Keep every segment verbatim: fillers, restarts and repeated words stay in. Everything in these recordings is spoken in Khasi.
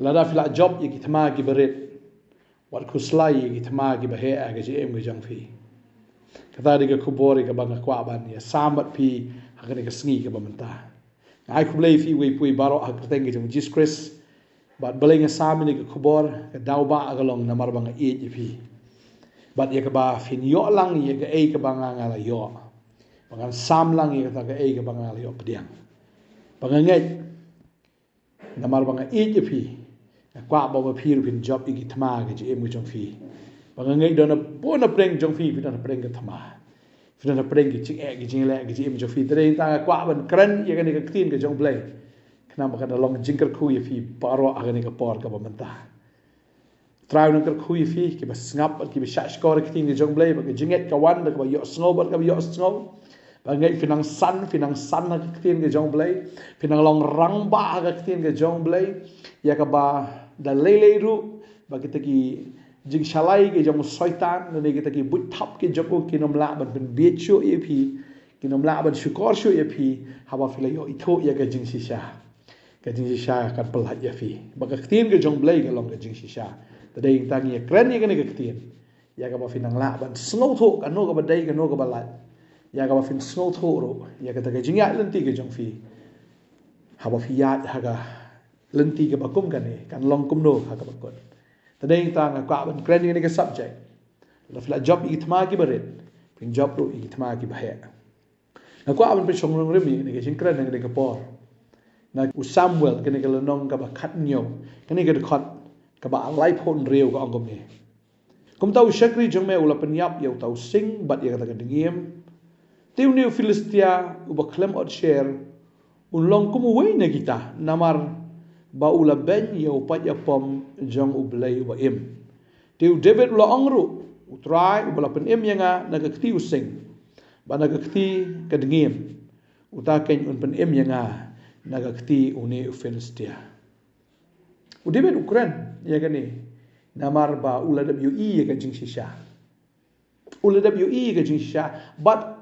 Lada phi la jop ïa ki thma ki barit, wat khuslai ïa ki thma ki baheh ha ka jingim ka jong phi. Kata dei ka khubor ïa kaba nga kwah ban ïa sam bad phi ha kane ka sngi kaba mynta. Nga ai khublei ïa phi uwei pa uwei baroh ha ka kyrteng ka jong u Jisu Khrist. Bad balei nga sam ïa kane ka khubor, ka daw ba ka long namar ba nga ïeit ïa phi. Bad ïa kaba phin ïoh lang ïa kaei kaba nga nga la ïoh. Ba ngan sam lang ïa kata kaei kaba nga la ïoh pdiang. Ba nga ngeit namar ba nga ïeit ïa phi, nga kwah ba, ba phi ruh phin jop ïa ki thma ka jingim ka jong phi. Ba nga ngeit don na bun na pdeng jong phi, phi don na pdeng ka thma. Phi don na pdeng ka jingeh, ka jingleh, ka jingim jong phi. Te dei tang nga kwah ban kren ïa kane ka ktien ka jong u Blei. Khnang ba kan da long jingkyrkhu ïa phi baroh ha kane ka por kaba mynta. Trai un kyrkhu ïa phi kiba sngap bad kiba shah shkor ïa ka ktien ka jong u Blei, ba ka jingngeit ka wan da kaba ïohsngew bad kaba ïohsngew. Ba ngeit phi nang san, phi nang san ha ka ktien ka jong u Blei. Phi nang long rangbah ha ka ktien ka jong u Blei. Ïa kaba da lei lei ruh ba kita ki jingshalai ki jong u Soitan, lane kita ki buit thap ki jong u kin ym lah ban pynbieit shuh ïa phi, kin ym lah ban shukor shuh ïa phi, haba phi la ïoh ithuh ïa ka jingshisha. Ka jingshisha kan pyllait ïa phi. Ba ka ktien ka jong u Blei ka long ka jingshisha. Te dei tang ïa kren ïa kane ka ktien, ïa kaba phin nang lah ban sngewthuh kano kaba dei, kano kaba lait. Ïa kaba phin sngewthuh ruh ïa kata ka jingïaid lynti ka jong phi. Haba phi ïaid ha ka lynti kaba kum kane, kan long kumno ha kaba kut. Te dei tang nga kwah ban kren ïa kane ka subject. Lada phi la jop ïa ki thma ki barit, phin jop ruh ïa ki thma ki baheh. Nga kwah ban pynshong nongrim ïa kane ka jingkren ha kane ka por. Na u Samuel, kane ka lynnong kaba khathynñiew, kane ka dkhot kaba laiphew hynriew ka ong kumne: Kumta u shakri jong me u la pynïap ïa uta u sing bad ïa kata ka dngiem. Te une u Philistia uba khlem ot sher un long kum uwei na kita, namar ba u la beiñ ïa u paid ïapom jong U Blei uba im. Te u David u la ong ruh, U Trai uba la pynim ïa nga na ka kti u sing bad na ka kti ka dngiem, uta keiñ un pynim ïa nga na ka kti une u Philistia. U David u kren ïa kane namar ba u la dep ïohi ïa ka jingshisha. U la dep ïohi ïa ka jingshisha. Bad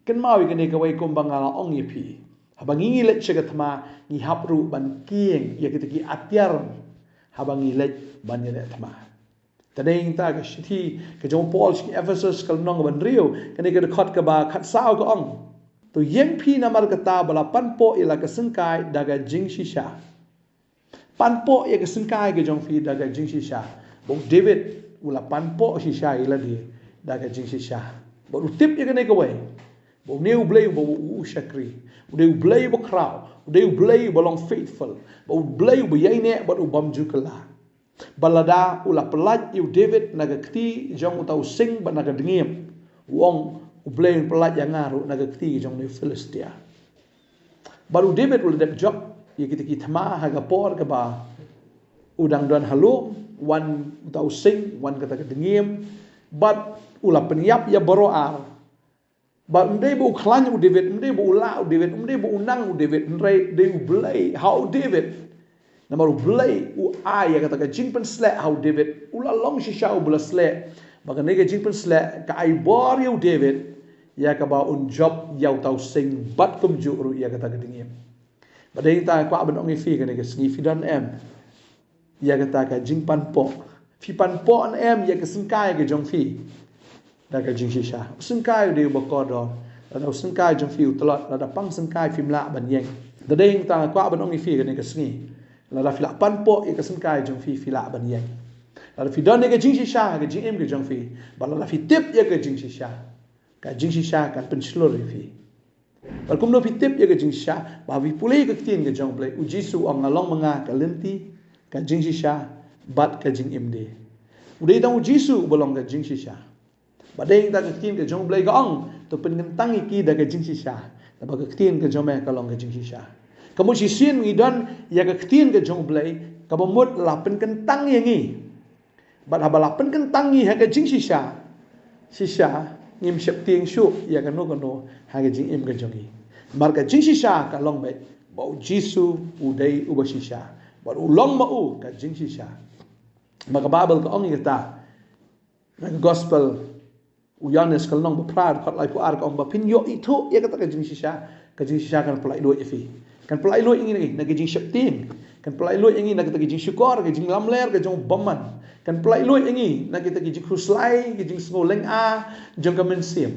kynmaw ïa kane kawei, kumba nga la ong ïa phi, haba ngi, ngi leit sha ka thma, ngi hap ruh ban kieng ïa kita ki atiar haba ngi leit ban ïaleh thma. Te dei tang ka shithi ka jong u Paul sha ki Ephesus, ka lynnong kaba hynriew, kane ka dkhot kaba khatsaw ka ong: To ïeng phi namar kata ba la panpoh ïa la ka syngkai da ka jingshisha. Panpoh ïa ka syngkai ka jong phi da ka jingshisha. Ba u David u la panpoh shisha ïa lade da ka jingshisha. Bad u tip ïa kane kawei, ba une U Blei uba u shakri, u dei U Blei uba khraw, u dei U Blei uba long faithful, ba U Blei uba ïaineh bad u bym ju kylla. Ba lada u la pyllait ïa u David na ka kti jong uta u sing bad na ka dngiem, u ong, U Blei un pyllait ïa nga ruh na ka kti jong une u Philistia. Bad u David u la dep jop ïa kita ki thma ha ka por kaba u dang don ha lum, wan uta u sing, wan kata ka dngiem, bad u la pynïap ïa baroh ar. Bad ym dei ba u khlaiñ u David, ym dei ba u lah u David, ym dei ba u nang u David, hynrei dei U Blei ha u David. Namar U Blei u ai ïa kata ka jingpynsleh ha u David, u la long shisha uba la sleh. Bad kane ka jingpynsleh ka ai bor ïa u David, ïa kaba un jop ïa uta u sing bad kumjuh ruh ïa kata ka dngiem. Bad dei tang nga kwah ban ong ïa phi kane ka sngi, phi don em ïa kata ka jingpanpoh? Phi panpoh ne em ïa ka syngkai ka jong phi da ka jingshisha? U syngkai u dei uba kordor. Lada u syngkai jong phi u tlot, lada pang syngkai phim lah ban ïeng. Te dei tang nga kwah ban ong ïa phi kane ka sngi, lada phi la panpoh ïa ka syngkai jong phi, phi lah ban ïeng. Lada phi don ïa ka jingshisha ha ka jingim ka jong phi, bad lada phi tip ïa ka jingshisha, ka jingshisha kan pynshlur ïa phi. Bad kumno phi tip ïa ka jingshisha? Ba phi pule ïa ka ktien ka jong U Blei. U Jisu u ong, nga long ma nga ka lynti, ka jingshisha bad ka jingim de. U dei tang U Jisu uba long ka jingshisha. Bad dei tang ka ktien ka jong U Blei ka ong, to pynkyntang ïa ki da ka jingshisha, naba ka ktien ka jong me ka long ka jingshisha. Ka mut shisien ngi don ïa ka ktien ka jong U Blei, kaba mut la pynkyntang ïa ngi. Bad haba la pynkyntang ngi ha ka jingshisha, shisha ngim sheptieng shuh ïa kano kano ha ka jingim ka jong ngi. Namar ka jingshisha ka long beit ba U Jisu u dei uba shisha, bad u long ma u ka jingshisha. Ma ka Baibl ka ong ïa kata, na ka Gospel u Ïoannis ka lynnong ba phra, dkhot laiphew ar ka ong, ba phin ïoh ithuh ïa kata ka jingshisha, ka jingshisha kan pyllait luid ïa phi. Kan pyllait luid ïa ngi na ka jingsheptieng. Kan pyllait luid ïa ngi na kita ki jingshukor, ki jinglamler, ki jingbymman. Kan pyllait luid ïa ngi na kita ki jingkhuslai, ki jingsngew lynga jong ka mynsiem.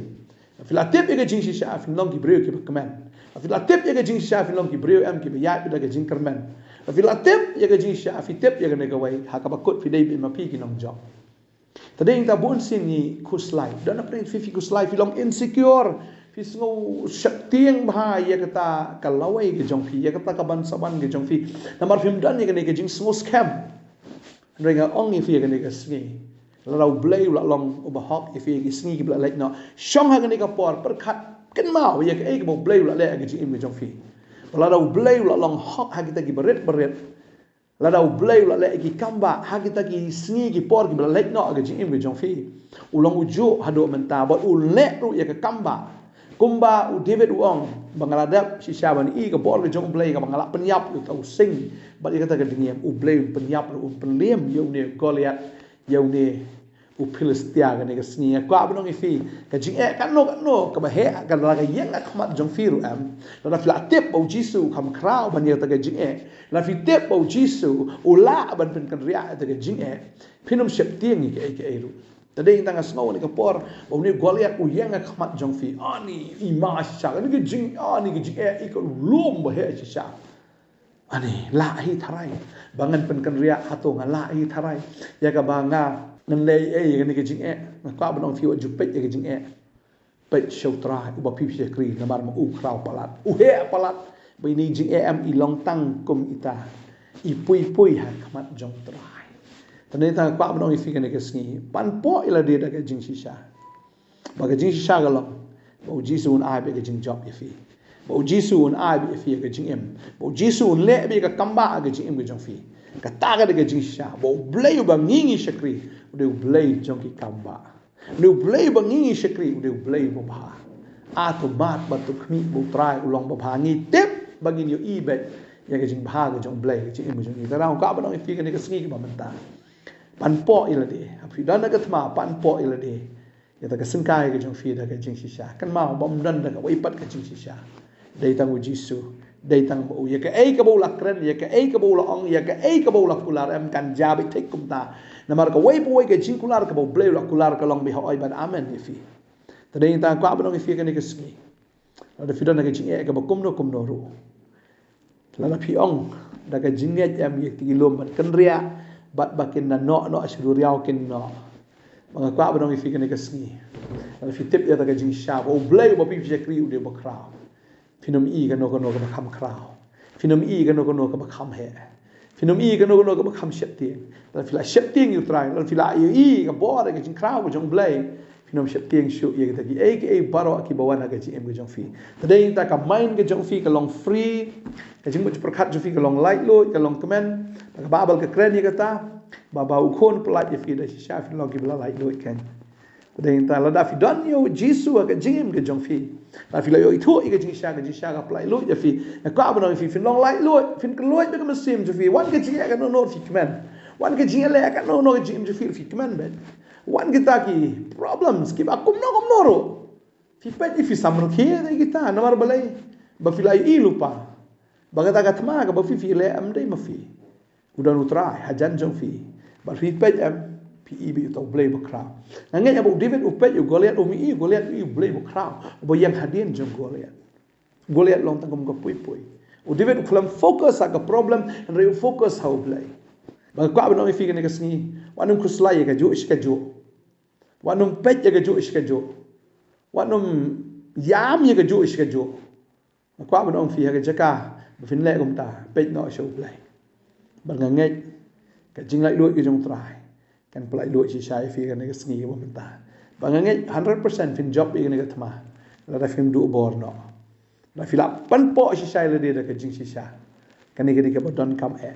Phi la tip ïa ka jingshisha, phin long ki briew kiba kmen. Phi la tip ïa ka jingshisha, phin long ki briew em kiba ïaid da ka jingkyrmen. Phi la tip ïa ka jingshisha, phi tip ïa kane kawei, ha kaba kut phi dei beit ma phi ki nongjop. Te dei ïa kata bun sien ngi khuslai. Don na pdeng phi, phi khuslai, phi long insecure. Phi sngew sheptieng bha ïa kata ka lawei ka jong phi, ïa kata ka ban sa ban ka jong phi. Namar phim don ïa kane ka jingsngew skhem. Hynrei nga ong ïa phi ïa kane ka sngi, lada U Blei u la long uba hok ïa phi ïa ki sngi kiba la leit noh, shong ha kane ka por, pyrkhat, kynmaw ïa kaei kaba U Blei u la leh ha ka jingim ka jong phi. Ba lada U Blei u la long hok ha kita kiba rit ba rit, lada U Blei u la leh ïa ki kambah ha kita ki sngi ki por kiba la leit noh ha ka jingim ka jong phi, u long ujuh haduh mynta, bad u leh ruh ïa ka kambah. Kumba u David u ong, ba nga la dep shisha ban ïohi ka bor ka jong U Blei, kaba nga la pynïap ïa uta u sing bad ïa kata ka dngiem. U Blei un pynïap ruh, un pynliem ïa une u Goliath, ïa une u Philistia kane ka sngi. Nga kwah ban ong ïa phi, ka jingeh kano kano kaba heh, ka la ka ïeng ha khmat jong phi ruh em, lada phi la tip ba U Jisu u kham khraw ban ïa kata ka jingeh, lada phi tip ba U Jisu u lah ban pynkynriah ïa kata ka jingeh, phin ym sheptieng ïa kaei kaei ruh. Te dei tang nga sngew ha kane ka por ba une u Goliath u ïeng ha khmat jong phi. Ani, i ma shisha, kane ka jing, ani ka jingeh, i ka lum ba heh shisha. Ani, lah hi tharai ba ngan pynkynriah, hato nga lah hi tharai ïa kaba nga, ngan leh ei ïa kane ka jingeh? Nga kwah ban ong ïa phi, wat ju peit ïa ka jingeh. Peit sha U Trai uba phi shakri, namar ma u khraw palat, u heh palat. Ba ine i jingeh em, i long tang kum ita, i pui pui ha khmat jong U Trai. Te dei tang nga kwah ban ong ïa phi kane ka sngi, pan poh ïa lade da ka jingshisha. Ba ka jingshisha ka long ba U Jisu un ai beit ka jingjop ïa phi. Ba U Jisu un ai beit ïa phi ïa ka jingim. Ba U Jisu un leh beit ïa ka kambah ha ka jingim ka jong phi. Kata ka dei ka jingshisha. Ba U Blei uba ngi ngi shakri u dei U Blei jong ki kambah. U dei U Blei uba ngi ngi shakri u dei U Blei uba bha. A to mad bad to khmih ba U Trai u long ba bha. Ngi tip ba ngin ïohi beit ïa ka jingbha ka jong U Blei ha ka jingim ka jong ngi. Te nga kwah ban ong ïa phi kane ka sngi kaba mynta, pan poh ïa lade. Haba phi don ha ka thma, pan poh ïa lade. Ïa kata ka syngkai ka jong phi da ka jingshisha. Kynmaw, bym don da kawei pat ka jingshisha. Dei tang U Jisu. Dei tang ma u. Ïa kaei kaba u la kren, ïa kaei kaba u la ong, ïa kaei kaba u la kular, em, kan jia beit thik kumta. Namar kawei pa kawei ka jingkular kaba U Blei u la kular ka long beit hooid bad amen ïa phi. Te dei tang nga kwah ban ong ïa phi kane ka sngi, lada phi don ha ka jingeh kaba kumno kumno ruh, lada phi ong da ka jingngeit, em, ïa ki lum ban kynriah, bad ba kin da noh noh sha duriaw kin noh. Ba nga kwah ban ong ïa phi kane ka sngi, lada phi tip ïa kata ka jingshisha ba U Blei uba phi shakri u dei uba khraw, phin ym i kano kano kaba kham khraw. Phin ym i kano kano kaba kham heh. Phin ym i kano kano kaba kham sheptieng. Lada phi la sheptieng ïa U Trai, lada phi la ïohi ka bor ka jingkhraw ka jong U Blei, phin ym sheptieng shuh ïa kita kiei kiei baroh kiba wan ha ka jingim ka jong phi. Te dei tang ka mind ka jong phi ka long free, ka jingmut jingpyrkhat jong phi ka long laitluid, ka long kmen. Ba ka Baibl ka kren ïa kata, ba, ba U Khun u pyllait ïa phi da shisha phin long kiba la laitluid kein. Te dei tang lada phi don ïa U Jisu ha ka jingim ka jong phi, lada phi la ïoh ithuh ïa ka jingshisha, ka jingshisha ka pyllait luid ïa phi. Nga kwah ban ong ïa phi, phin long laitluid, phin kylluid beit ka mynsiem jong phi. Wan ka jingeh kano kano phi kmen. Wan ka jingeh leh kano kano ka jingim jong phi, phi kmen beit. Wan kita ki problems kiba kumno kumno ruh, phi peit ïa phi, samrkhie ïa kita. Namar balei? Ba phi la ïohi lypa ba kata ka thma kaba phi, phi leh em dei ma phi. U don U Trai hajan jong phi. Bad phi peit em, phi i beit uta U Blei uba khraw. Nga ngeit ba u David u peit ïa u Goliath, um i u Goliath, u i U Blei uba khraw, uba ïeng hadien jong Goliath. Goliath long tang kum ka pui pui. U David u khlem focus ha ka problem, hynrei u focus ha U Blei. Ba nga kwah ban ong ïa phi kane ka sngi, wat nym khuslai ïa kajuh shi kajuh. Wat nym peit ïa kajuh shi kajuh. Wat nym ïam ïa kajuh shi kajuh. Nga kwah ban ong ïa phi, ha ka jaka ba phin leh kumta, peit noh sha U Blei. Bad nga ngeit ka jinglaitluid ka jong U Trai kan pyllait luid shisha ïa phi kane ka sngi kaba mynta. Bad nga ngeit hundred percent phin jop ïa kane ka thma lada phim duh bor noh. Lada phi la pynpoh shisha ïa lade da ka jingshisha, kane ka dei kaba donkam eh.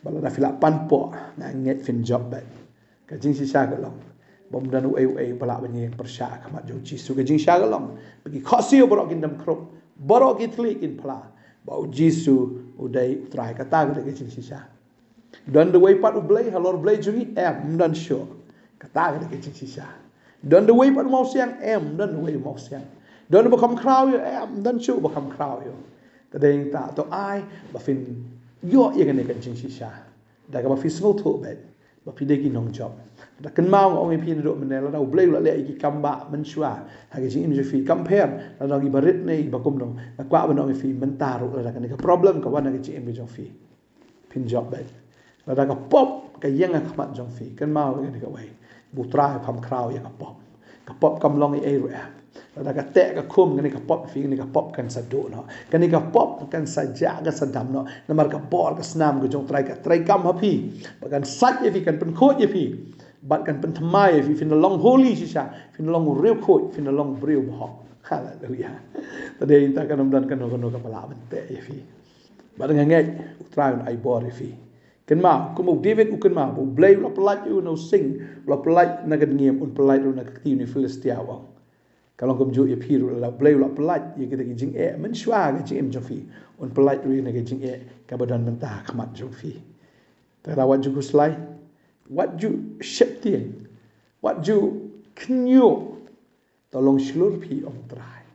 Bad lada phi la pynpoh, nga ngeit phin jop beit. Ka jingshisha ka long, bym don uei uei ba lah ban ïeng pyrshah ha khmat jong U Jisu. Ka jingshisha ka long ba ki khohsiew baroh kin dem khrup, baroh ki thylliej kin phla, ba U Jisu u dei U Trai. Kata ka dei ka jingshisha. Don da uwei pat U Blei halor Blei jong ngi? Em, ym don shuh. Kata ka dei ka jingshisha. Don da uwei pat u mawsiang? Em, ym don uwei u mawsiang. Don uba kham khraw ïa u? Em, ym don shuh uba kham khraw ïa u. Te dei tang to ai ba phin Ïoh ïa kane ka jingshisha da kaba phi sngewthuh beit ba phi dei ki nongjop. Da kynmaw nga ong ïa phi naduh mynne, lada U Blei u la leh ïa ki kam ba mynshuwa ha ka jingim jong phi, compare lada ki barit ne ba kumno, nga kwah ban ong ïa phi mynta ruh lada kane ka problem ka wan ha ka jingim jong phi, phin jop beit. Lada ka pop ka ïeng ha khmat jong phi, kynmaw ïa kane kawei, ba U Trai u kham khraw ïa ka pop. Ka pop kam long ei ei ruh em. Lada ka teh ka khum, kane ka pop phi, kane ka pop kan sa duh noh. Kane ka pop kan sa jah, kan sa dam noh. Namar ka bor ka snam ka jong U Trai ka treikam ha phi, ba kan sait ïa phi, kan pynkhuid ïa phi, bad kan pynthymmai ïa phi, phin long holy shisha, phin long riewkhuid, phin long briew bahok. Haleluya. Te dei ynda kan ym don kano kano kaba lah ban teh ïa phi. Bad nga ngeit U Trai un ai bor ïa phi. Kynmaw, kum u David u kynmaw ba U Blei u la pyllait ïa u na u sing, u la pyllait na ka dngiem, un pyllait ruh na ka kti une u Philistia, u ong. Ka long kumjuh ïa phi ruh, lada U Blei u la pyllait ïa kita ki jingeh mynshuwa ha ka jingim jong phi, un pyllait ruh ïa na ka jingeh kaba don mynta ha khmat jong phi. Te lada wat ju khuslai, wat ju sheptieng, wat ju khynñiuh. To long shlur phi, ong U Trai.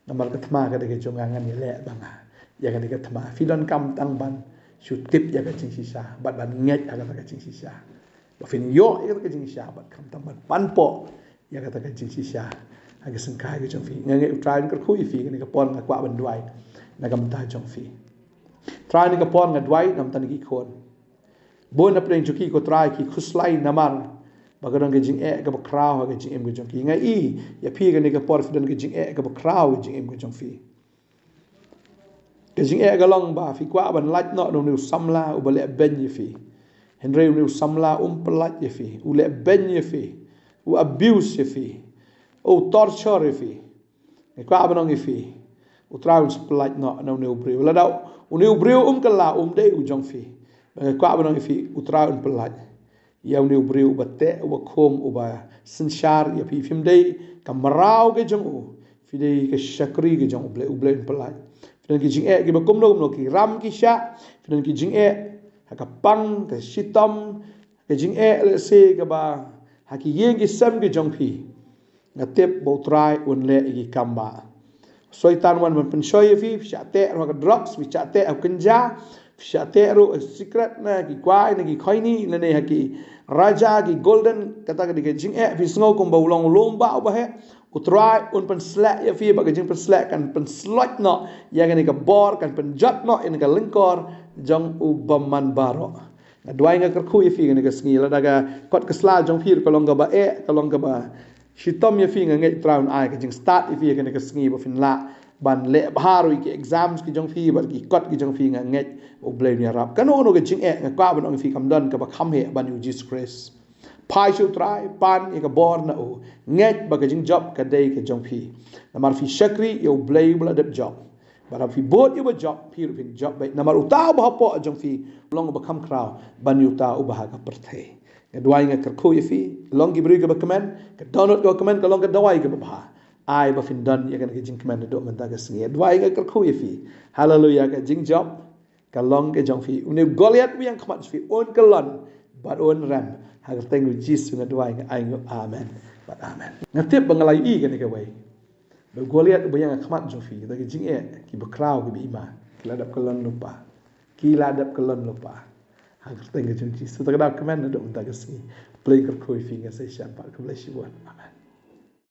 Namar ka thma ka dei ka jong nga, ngan ïaleh ba nga ïa kane ka thma. Phi donkam tang ban shu tip ïa ka jingshisha bad ban ngeit ïa kata ka jingshisha. Ba phin ïoh ïa kata ka jingshisha bad khamtam ban panpoh ïa kata ka jingshisha ha ka syngkai ka jong phi. Nga ngeit U Trai un kyrkhu ïa phi. Kane ka por nga kwah ban duwai na ka bynta jong phi. Trai, kane ka por nga duwai na ka bynta ki khun. Bun na pdeng jong ki, ko Trai, ki khuslai namar ba ka don ka jingeh kaba khraw ha ka jingim ka jong ki. Nga i ïa phi, kane ka por phi don ka jingeh kaba khraw ha ka jingim ka jong phi. Ka jingeh ka long ba phi kwah ban lait noh na une u samla uba leh beiñ ïa phi. Hynrei une u samla um pyllait ïa phi, u leh beiñ ïa phi, u abuse ïa phi, u torture ïa phi. Nga kwah ban ong ïa phi, U Trai un sa pyllait noh na une u briew. Lada une u briew um kylla, um dei u jong phi, ba nga kwah ban ong ïa phi, U Trai un pyllait ïa une u briew uba teh, uba khum, uba synshar ïa phi. Phim dei ka mraw ka jong u, phi dei ka shakri ka jong U Blei. U Blei un pyllait. Phi don ki jingeh kiba kumno kumno, ki ram ki shah, phi don ki jingeh ha ka pang, ka shitom, ka jingeh lehse kaba ha ki ïing ki sem ki jong phi. Nga tip ba U Trai un leh ïa ki kam ba. Soitan wan ban pynshoi ïa phi, phi shah teh ruh ha ka drugs, phi shah teh ha u kynja, phi shah teh ruh ha cigarette ne ki kwai ne ki khoini, lane ha ki raja, ki golden, kata ka dei ka jingeh, phi sngew kumba u long u lum ba uba heh. U Trai un pynsleh ïa phi, ba ka jingpynsleh kan pynslot noh ïa kane ka bor, kan pynjot noh ïa kane ka lyngkor jong u bymman baroh. Nga duwai, nga kyrkhu ïa phi kane ka sngi, lada ka kot ka sla jong phi ka long kaba eh, ka long kaba shitom ïa phi, nga ngeit U Trai un ai ka jingstad ïa phi kane ka sngi ba phin lah ban leh bha ruh ïa ki exams ki jong phi bad ki kot ki jong phi. Nga ngeit U Blei un ïarap. Kano kano ka jingeh, nga kwah ban ong ïa phi, kam don kaba kham heh ban ïa U Jisu Khrist. Phai sha U Trai, pan ïa ka bor na u. Ngeit ba ka jingjop ka dei ka jong phi. Namar phi shakri ïa U Blei uba la dep jop. Bad haba phi bud ïa uba jop, phi ruh phin jop beit. Namar uta uba hapoh jong phi u long uba kham khraw ban ïa uta uba ha ka pyrthei. Nga duwai, nga kyrkhu ïa phi, long ki briew kiba kmen, ka dohnud kaba kmen ka long ka dawai kaba bha. Ai ba phin don ïa kane ka jingkmen naduh mynta ka sngi. Nga duwai, nga kyrkhu ïa phi. Haleluya, ka jingjop ka long ka jong phi. Une u Goliath uba ïeng khmat jong phi un kyllon bad un rem. Ha ka kyrteng U Jisu nga duwai, nga ainguh, amen bad amen. Nga tip ba nga la ïohi kane kawei, ba u Goliath uba ïeng ha khmat jong phi, kata ka jingeh, kiba khraw kiba i ma, ki la dep kyllon lypa. Ki la dep kyllon lypa. Ha ka kyrteng ka jong U Jisu, te ka dap kmen naduh mynta ka sngi. Blei kyrkhu ïa phi, nga sa ïashem pat. Khublei shibun. Amen.